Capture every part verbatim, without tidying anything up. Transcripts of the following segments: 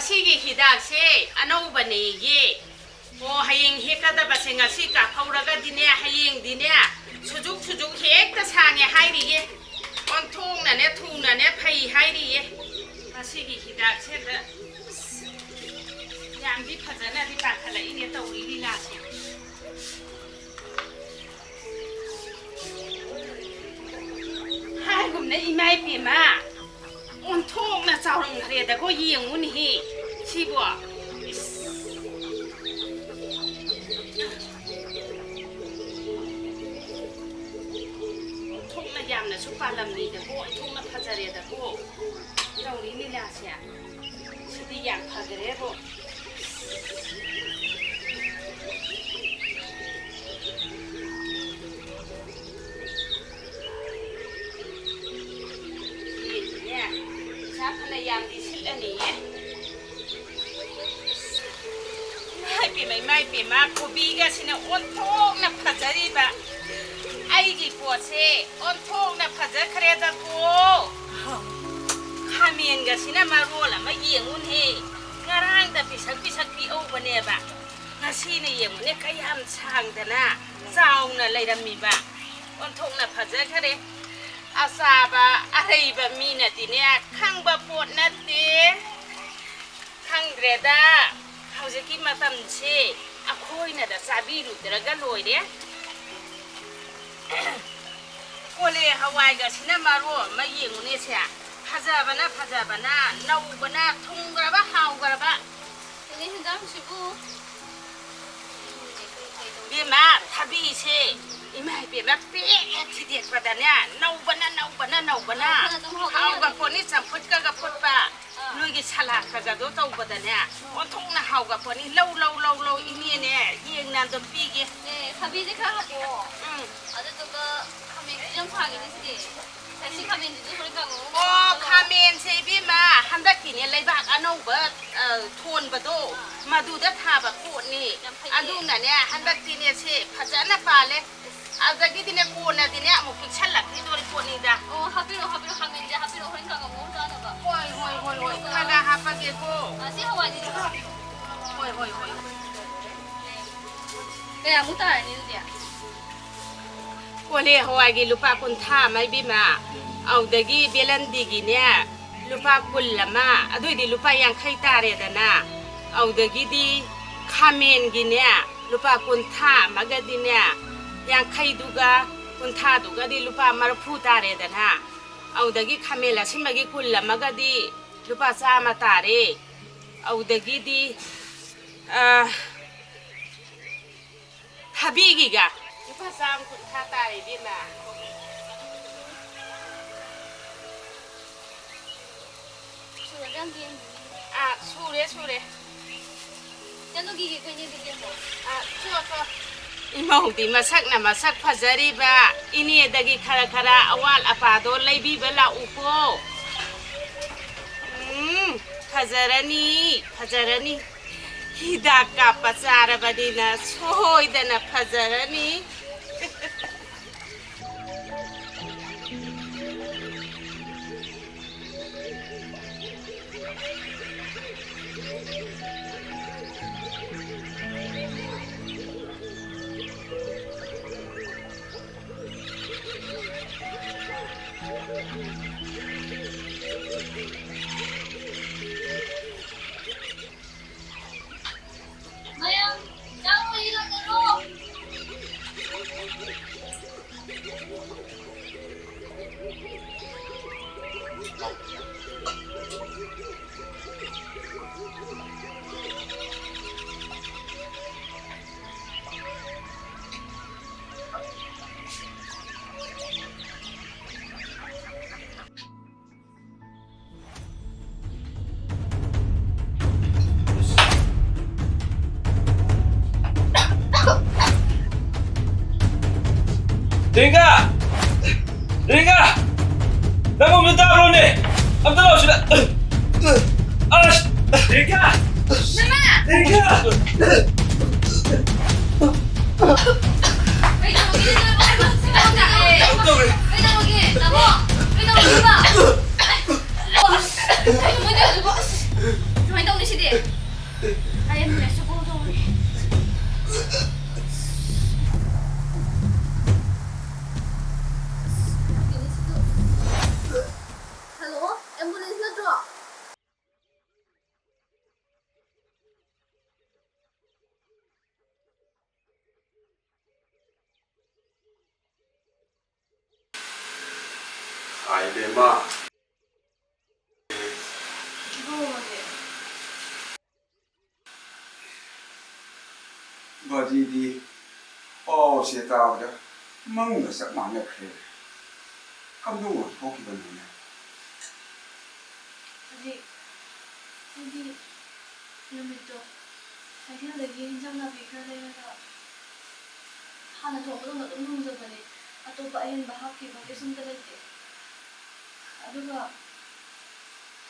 ꯁꯤꯒꯤ ꯍꯤꯗꯥꯛꯁꯦ ꯑꯅꯧꯕꯅꯦꯌꯦ꯫ ꯑꯣ, ꯍꯌꯦꯡ ꯍꯦꯛꯀꯗꯕꯁꯦ ꯉꯁꯤ ꯀꯥꯞꯍꯧꯔꯒꯗꯤꯅꯦ, ꯍꯌꯦꯡꯗꯤꯅꯦ, ꯁꯨꯖꯨꯛ ꯁꯨꯖꯨꯛ ꯍꯦꯛꯇ ꯁꯥꯡꯉꯦ ꯍꯥꯏꯔꯤꯌꯦ꯫ ꯑꯣꯟꯊꯣꯛꯅꯅꯦ, ꯊꯨꯅꯅꯦ ꯐꯩ ꯍꯥꯏꯔꯤꯌꯦ꯫ ꯃꯁꯤꯒꯤ ꯍꯤꯗꯥꯛꯁꯦ ꯑꯝꯇ, ꯑꯁ, ꯌꯥꯝꯗꯤ ꯐꯖꯅꯗꯤ ꯄꯥꯟꯈꯠꯂꯛꯏꯅꯦ ꯇꯧꯔꯤ ꯂꯤꯂꯥꯁꯦ꯫ ꯍꯥꯏꯒꯨꯝꯅ ꯏꯃꯥ ꯏꯕꯦꯝꯃ, ꯑꯣꯟꯊꯣꯛꯅ ꯆꯥꯎꯔꯝꯈ꯭ꯔꯦꯗꯀꯣ, ꯌꯦꯡꯉꯨꯅꯦꯍꯦ, ꯁꯤꯕꯣ꯫ ꯏꯁ꯫ ꯑꯣꯟꯊꯣꯛꯅ ꯌꯥꯝꯅꯁꯨ ꯄꯥꯜꯂꯝꯃꯤꯗꯀꯣ, ꯑꯣꯟꯊꯣꯛꯅ ꯐꯖꯔꯦꯗꯀꯣ, ꯇꯧꯔꯤ ꯂꯤꯂꯥꯁꯦ꯫ ꯁꯤꯗꯤ ꯌꯥꯝ ꯐꯈ꯭ꯔꯦꯕꯣ꯫ ꯌꯦꯡꯉꯨꯅꯦ, ꯄꯩꯁꯥ ꯐꯅ ꯌꯥꯝꯗꯤ ꯁꯤꯠꯂꯅꯤꯌꯦ꯫ ꯏꯃꯥ ꯏꯄꯦꯝꯃ, ꯏꯃꯥ ꯏꯄꯦꯝꯃ, ꯀꯣꯕꯤꯒꯁꯤꯅ ꯑꯣꯟꯊꯣꯛꯅ ꯐꯖꯔꯤꯕ꯫ ꯑꯩꯒꯤ ꯄꯣꯠꯁꯦ ꯑꯣꯟꯊꯣꯛꯅ ꯐꯖꯈ꯭ꯔꯦꯗꯀꯣ꯫ ꯈꯥꯃꯦꯟꯒꯁꯤꯅ ꯃꯔꯣꯜ ꯑꯃ ꯌꯦꯡꯉꯨꯅꯦ꯫ ꯉꯔꯥꯡꯗ ꯄꯤꯁꯛ ꯄꯤꯁꯛ ꯄꯤꯛꯍꯧꯕꯅꯦꯕ꯫ ꯉꯁꯤꯅ ꯌꯦꯡꯉꯨꯅꯦ ꯀꯌꯥꯝ ꯁꯥꯡꯗꯅ ꯆꯥꯎꯅ ꯂꯩꯔꯝꯃꯤꯕ꯫ ꯑꯣꯟꯊꯣꯛꯅ ꯐꯖꯈꯔꯦ꯫ ꯑꯆꯥꯕ ꯑꯔꯩꯕ ꯃꯤꯅꯗꯤꯅꯦ ꯈꯪꯕ ꯄꯣꯠ ꯅꯠꯇꯦ꯫ ꯈꯪꯗ꯭ꯔꯦꯗ, ꯍꯧꯖꯤꯛꯀꯤ ꯃꯇꯝꯁꯦ ꯑꯩꯈꯣꯏꯅꯗ ꯆꯥꯕꯤꯔꯨꯗ꯭ꯔꯒ ꯂꯣꯏꯔꯦ꯫ ꯀꯣꯂꯦ ꯍꯋꯥꯏꯒꯁꯤꯅ ꯃꯔꯣꯜ ꯑꯃ ꯌꯦꯡꯉꯨꯅꯦ ꯁꯦ꯫ ꯐꯖꯕꯅ ꯐꯖꯕꯅ, ꯅꯧꯕꯅ ꯊꯨꯝꯈ꯭ꯔꯕ ꯍꯥꯎꯈ꯭ꯔꯕ꯫ ꯏꯅꯦ, ꯍꯤꯟꯖꯥꯡꯁꯤꯕꯨ? ꯏꯕꯦꯝꯃ, ꯊꯕꯤꯁꯦ ꯏꯃꯥ ꯏꯕꯦꯝꯃ ꯄꯦꯛ ꯍꯦꯛ ꯊꯤꯗꯦꯛꯄꯗꯅꯦ, ꯅꯧꯕꯅ, ꯅꯧꯕꯅ, ꯅꯧꯕꯅ꯫ ꯑꯥ, ꯐꯅ ꯑꯗꯨꯝ ꯍꯥꯎꯕ ꯍꯥꯎꯒ ꯌꯥꯅꯤ꯫ ꯄꯣꯠꯅꯤ, ꯆꯝꯐꯨꯠꯀꯒ ꯐꯨꯠꯄ꯫ ꯑꯥ꯫ ꯅꯣꯏꯒꯤ ꯁꯂꯥꯠꯀꯒꯗꯣ ꯇꯧꯕꯗꯅꯦ, ꯑꯣꯟꯊꯣꯛꯅ ꯍꯥꯎꯒ ꯄꯣꯠꯅꯤ꯫ ꯂꯧ, ꯂꯧ, ꯂꯧ, ꯂꯧ, ꯏꯅꯦꯅꯦ, ꯌꯦꯡꯅ ꯑꯗꯨꯝ ꯄꯤꯒꯦ꯫ ꯑꯦ, ꯊꯕꯤꯁꯦ ꯈꯔ ꯍꯥꯞꯄꯛꯑꯣ꯫ ꯎꯝ꯫ ꯑꯗꯨꯗꯨꯒ ꯈꯥꯃꯦꯟꯁꯤꯁꯨ ꯌꯥꯝ ꯁꯥꯡꯉꯤꯅꯦ ꯁꯤꯗꯤ꯫ ꯑꯁꯤ ꯈꯥꯃꯦꯟꯁꯤꯁꯨ ꯍꯣꯔꯦꯟ ꯀꯥꯡꯉꯧ ꯑꯃ ꯑꯣ, ꯇꯧꯔꯒ ꯈꯥꯃꯦꯟꯁꯦ ꯏꯕꯦꯝꯃ, ꯍꯟꯗꯛꯀꯤꯅꯦ ꯂꯩꯕꯥꯛ ꯑꯅꯧꯕ, ꯑ, ꯊꯣꯟꯕꯗꯣ, ꯑꯥ꯫ ꯃꯗꯨꯗ ꯊꯥꯕ ꯄꯣꯠꯅꯤ꯫ ꯌꯥꯝ ꯐꯩꯌꯦ꯫ ꯑꯗꯨꯅꯅꯦ, ꯍꯟꯗꯛꯇꯤꯅꯦ ꯁꯦ ꯐꯖꯅ ꯄꯥꯜꯂꯦ꯫ ꯑꯗꯨꯗꯒꯤꯗꯤꯅꯦ ꯀꯣꯟꯅꯗꯤꯅꯦ ꯑꯃꯨꯛ ꯄꯤꯛꯁꯜꯂꯛꯈꯤꯗꯣꯔꯤ ꯄꯣꯠꯅꯤꯗ꯫ ꯑꯣ, ꯍꯥꯞꯄꯤꯔꯣ, ꯍꯥꯞꯄꯤꯔꯣ, ꯈꯥꯃꯦꯟꯁꯦ ꯍꯥꯞꯄꯤꯔꯣ, ꯍꯣꯔꯦꯟ ꯀꯥꯡꯉꯧ ꯉꯧꯔ ꯆꯥꯅꯕ꯫ ꯍꯣꯏ, ꯍꯣꯏ, ꯍꯣꯏ, ꯍꯣꯏ꯫ ꯑꯗꯨꯒ ꯈꯔ ꯈꯔ ꯍꯥꯞꯄꯒꯦ꯫ ꯑ, ꯁꯤ ꯍꯋꯥꯏꯗꯤ ꯍꯣꯏ, ꯍꯣꯏ, ꯍꯣꯏ꯫ ꯀꯌꯥꯃꯨꯛ ꯇꯥꯔꯅꯤ ꯑꯗꯨꯗꯤ? ꯀꯣꯂꯤ ꯍꯋꯥꯏꯒꯤ ꯂꯨꯄꯥ ꯀꯨꯟꯊ꯭ꯔꯥ ꯑꯃ, ꯏꯕꯦꯝꯃ꯫ ꯑꯗꯨꯗꯒꯤ ꯕꯦꯂꯟꯗꯤꯒꯤꯅꯦ, ꯂꯨꯄꯥ ꯀꯨꯟ ꯑꯃ, ꯑꯗꯨꯏꯗꯤ ꯂꯨꯄꯥ ꯌꯥꯡꯈꯩ ꯇꯥꯔꯦꯗꯅ꯫ ꯑꯗꯨꯗꯒꯤꯗꯤ ꯈꯥꯃꯦꯟꯒꯤꯅꯦ, ꯂꯨꯄꯥ ꯀꯨꯟꯊ꯭ꯔꯥ ꯑꯃꯒꯗꯤꯅꯦ, ꯌꯥꯡꯈꯩꯗꯨꯒ ꯀꯨꯟꯊ꯭ꯔꯥꯗꯨꯒꯗꯤ ꯂꯨꯄꯥ ꯃꯔꯤꯐꯨ ꯇꯥꯔꯦꯗꯅ꯫ ꯑꯗꯨꯗꯒꯤ ꯈꯥꯃꯦꯟ ꯑꯁꯤꯟꯕꯒꯤ ꯀꯨꯟ ꯑꯃꯒꯗꯤ ꯂꯨꯄꯥ ꯆꯥꯝꯃ ꯇꯥꯔꯦ꯫ ꯑꯗꯨꯗꯒꯤꯗꯤ, ꯑ, ꯊꯕꯤꯒꯤꯒ ꯂꯨꯄꯥ ꯆꯥꯝꯃ ꯀꯨꯟꯊ꯭ꯔꯥ ꯇꯥꯔꯦ, ꯏꯕꯦꯝꯃ꯫ ꯁꯨꯔꯕ꯭ꯔꯥ ꯑꯝꯇ ꯌꯦꯡꯕꯤꯌꯨꯅꯦ꯫ ꯑꯥ, ꯁꯨꯔꯦ, ꯁꯨꯔꯦ꯫ ꯆꯠꯂꯨꯈꯤꯒꯦ ꯑꯩꯈꯣꯏꯅꯤ ꯑꯗꯨꯗꯤ ꯑꯃꯨꯛ꯫ ꯑꯥ, ꯆꯣ, ꯆꯣ꯫ ꯏꯃꯧꯗꯤ ꯃꯁꯛꯅ ꯃꯁꯛ ꯐꯖꯔꯤꯕ, ꯏꯅꯦꯗꯒꯤ ꯈꯔ ꯈꯔ ꯑꯋꯥꯠ ꯑꯄꯥꯗꯣ ꯂꯩꯕꯤꯕ ꯂꯥꯛꯎꯀꯣ꯫ ꯎꯝ, ꯐꯖꯔꯅꯤ, ꯐꯖꯔꯅꯤ꯫ ꯍꯤꯗꯥꯛ ꯀꯥꯞꯄ ꯆꯥꯔꯕꯅꯤꯅ ꯁꯣꯏꯗꯅ ꯐꯖꯔꯅꯤ꯫ ꯃꯌꯥꯝ ꯆꯥꯛ ꯂꯣꯏꯁꯤꯜꯂꯛꯑꯔꯣ? ꯔꯦꯡꯒꯥ! ꯔꯦꯡꯒꯥ! ꯅꯪꯕꯨ ꯑꯝꯇ ꯇꯥꯕ꯭ꯔꯣꯅꯦ? ꯑꯝꯇ ꯂꯥꯛꯑꯣ ꯁꯤꯗ꯫ ꯑꯁ! ꯔꯦꯡꯒꯥ! ꯅꯃꯥ! ꯔꯦꯡꯒꯥ! ꯀꯩꯗꯧꯔꯒꯦ? ꯀꯩꯗꯧꯔꯒꯦ? ꯇꯥꯃꯣ! ꯀꯩꯗꯧꯔꯒꯦꯕ? ꯀꯩꯅꯣ ꯃꯣꯏ ꯇꯧꯔꯤꯁꯤꯕꯣ? ꯑꯁ! ꯇꯧꯅꯤ ꯁꯤꯗꯤ꯫ ꯑꯩ ꯑꯦꯝꯕꯨꯂꯦꯟꯁꯇ ꯀꯣꯜ ꯇꯧꯔꯒꯦ꯫ ꯍꯜꯂꯣ, ꯑꯦꯝꯕꯨꯂꯦꯟꯁ ꯅꯠꯇ꯭ꯔꯣ? ꯍꯥꯏ ꯕꯦꯝꯃ꯫ ꯏꯕꯨꯡꯉꯣꯗꯤ? ꯕꯥꯖꯤꯗꯤ ꯄꯥꯎꯁꯦ ꯇꯥꯕꯗ ꯃꯪꯒ ꯆꯞ ꯃꯥꯟꯅꯈ꯭ꯔꯦ꯫ ꯀꯝꯗꯧꯅ ꯊꯣꯛꯈꯤꯕꯅꯣꯅꯦ? ꯍꯧꯖꯤꯛ ꯑꯩꯗꯤ ꯅꯨꯃꯤꯠꯇꯣ ꯀꯩꯊꯦꯜꯗꯒꯤ ꯏꯟꯖꯥꯡ ꯅꯥꯄꯤ ꯈꯔ ꯂꯩꯔꯒ ꯍꯥꯟꯅ ꯊꯣꯡꯕꯗꯧꯅ ꯑꯗꯨꯝ ꯊꯣꯡꯖꯕꯅꯦ꯫ ꯑꯇꯣꯞꯄ ꯑꯍꯦꯟꯕ ꯍꯥꯞꯈꯤꯕ ꯀꯩꯁꯨꯝꯇ ꯂꯩꯇꯦ꯫ ꯑꯗꯨꯒ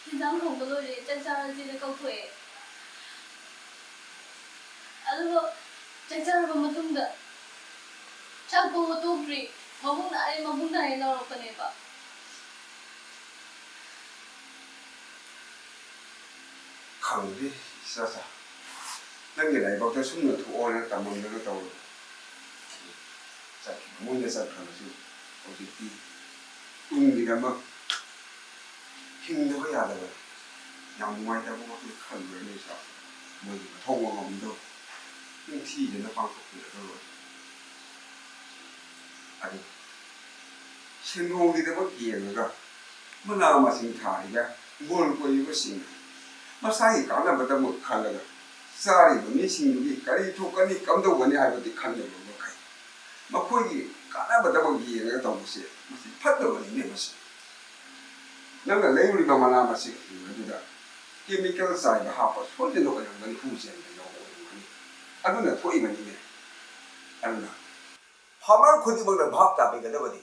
ꯍꯤꯟꯖꯥꯡ ꯊꯣꯡꯕ ꯂꯣꯏꯔꯦ, ꯆꯥꯛ ꯆꯥꯔꯁꯦꯅ ꯀꯧꯊꯣꯛꯑꯦ꯫ ꯑꯗꯨꯒ ꯆꯥꯛ ꯆꯥꯔꯕ ꯃꯇꯨꯡꯗ ꯆꯥꯛ ꯊꯣꯡꯕ ꯇꯣꯛꯇ꯭ꯔꯤ, ꯃꯕꯨꯡ ꯅꯥꯔꯦ, ꯃꯕꯨꯡ ꯅꯥꯔꯦ ꯂꯥꯎꯔꯛꯄꯅꯦꯕ꯫ ꯈꯪꯗꯦ, ꯏꯆꯥꯆꯥ꯫ ꯅꯪꯒꯤ ꯂꯥꯏꯕꯛꯇ ꯁꯨꯝꯅ ꯊꯣꯛꯑꯣꯅ ꯇꯝꯃꯝꯗꯅ ꯇꯧꯔꯕ꯫ ꯆꯠꯈꯤꯕ ꯃꯣꯏꯅ ꯆꯠꯈ꯭ꯔꯕꯁꯨ ꯍꯧꯖꯤꯛꯇꯤ ꯇꯨꯡꯒꯤꯗꯃꯛ ꯍꯤꯡꯗꯕ ꯌꯥꯗꯕ, ꯌꯥꯝ ꯅꯨꯡꯉꯥꯏꯇꯕ ꯋꯥꯈꯜ ꯈꯜꯂꯨꯔꯅꯨ ꯏꯆꯥ꯫ ꯃꯣꯏꯒꯤ ꯃꯊꯧ ꯃꯉꯝꯗꯣ ꯅꯤꯡꯊꯤꯖꯅ ꯄꯥꯡꯊꯣꯛꯄꯤꯔꯒ ꯂꯣꯏꯔꯦ꯫ ꯑꯗꯨ ꯁꯦꯟꯗꯣꯡꯒꯤꯗꯃꯛ ꯌꯦꯡꯉꯒ ꯃꯅꯥ ꯃꯁꯤꯡ ꯊꯥꯔꯤꯕ ꯍꯤꯡꯒꯣꯜ ꯀꯣꯏꯔꯤꯕꯁꯤꯡꯅ ꯃꯁꯥꯒꯤ ꯀꯥꯟꯅꯕꯗꯃꯛ ꯈꯜꯂꯒ ꯆꯥꯔꯤꯕ ꯃꯤꯁꯤꯡꯗꯨꯒꯤ ꯀꯔꯤ ꯊꯣꯛꯀꯅꯤ, ꯀꯝꯗꯧꯒꯅꯤ ꯍꯥꯏꯕꯗꯤ ꯈꯟꯗꯕ ꯃꯈꯩ ꯃꯈꯣꯏꯒꯤ ꯀꯥꯟꯅꯕꯗꯃꯛ ꯌꯦꯡꯉꯒ ꯇꯧꯕꯁꯦ ꯃꯁꯤ ꯐꯠꯇꯕꯅꯤꯅꯦ꯫ ꯃꯁꯤ ꯅꯪꯅ ꯂꯩꯔꯨꯔꯤꯕ ꯃꯅꯥ ꯃꯁꯤꯡ ꯑꯗꯨꯗ ꯀꯦꯃꯤꯀꯦꯜ ꯆꯥꯏꯕ ꯍꯥꯞꯄ ꯁꯣꯏꯗꯅ ꯑꯣꯏꯔꯝꯒꯅꯤ, ꯍꯨ ꯆꯦꯟꯕ ꯌꯥꯎꯕ ꯑꯣꯏꯔꯝꯒꯅꯤ, ꯑꯗꯨꯅ ꯊꯣꯛꯏꯕꯅꯤꯅꯦ꯫ ꯑꯗꯨꯅ ꯐꯥꯔꯃꯔ ꯈꯨꯗꯤꯡꯃꯛꯅ ꯚꯥꯞ ꯇꯥꯕꯤꯒꯗꯕꯗꯤ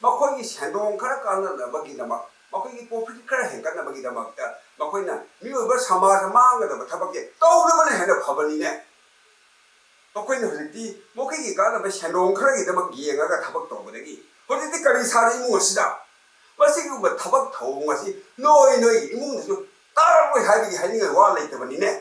ꯃꯈꯣꯏꯒꯤ ꯁꯦꯟꯗꯣꯡ ꯈꯔ ꯀꯥꯟꯅꯅꯕꯒꯤꯗꯃꯛ, ꯃꯈꯣꯏꯒꯤ ꯄ꯭ꯔꯣꯐꯤꯠ ꯈꯔ ꯍꯦꯟꯒꯠꯅꯕꯒꯤꯗꯃꯛꯇ ꯃꯈꯣꯏꯅ ꯃꯤꯑꯣꯏꯕ ꯁꯃꯥꯖ ꯃꯥꯡꯒꯗꯕ ꯊꯕꯛꯁꯦ ꯇꯧꯗꯕꯅ ꯍꯦꯟꯅ ꯐꯕꯅꯤꯅꯦ꯫ ꯃꯈꯣꯏꯅ ꯍꯧꯖꯤꯛꯇꯤ ꯃꯈꯣꯏꯒꯤ ꯀꯥꯟꯅꯕ ꯁꯦꯟꯗꯣꯡ ꯈꯔꯒꯤꯗꯃꯛ ꯌꯦꯡꯉꯒ ꯊꯕꯛ ꯇꯧꯕꯗꯒꯤ ꯍꯧꯖꯤꯛꯇꯤ ꯀꯔꯤ ꯁꯥꯔꯦ ꯏꯃꯨꯡ ꯑꯁꯤꯗ? ꯃꯁꯤꯒꯨꯝꯕ ꯊꯕꯛ ꯊꯧꯑꯣꯡ ꯑꯁꯤ ꯅꯣꯏ ꯅꯣꯏ ꯏꯃꯨꯡꯗꯁꯨ ꯇꯥꯔꯔꯣꯏ ꯍꯥꯏꯕꯒꯤ ꯍꯥꯏꯅꯤꯡꯉꯥꯏ ꯋꯥ ꯂꯩꯇꯕꯅꯤꯅꯦ꯫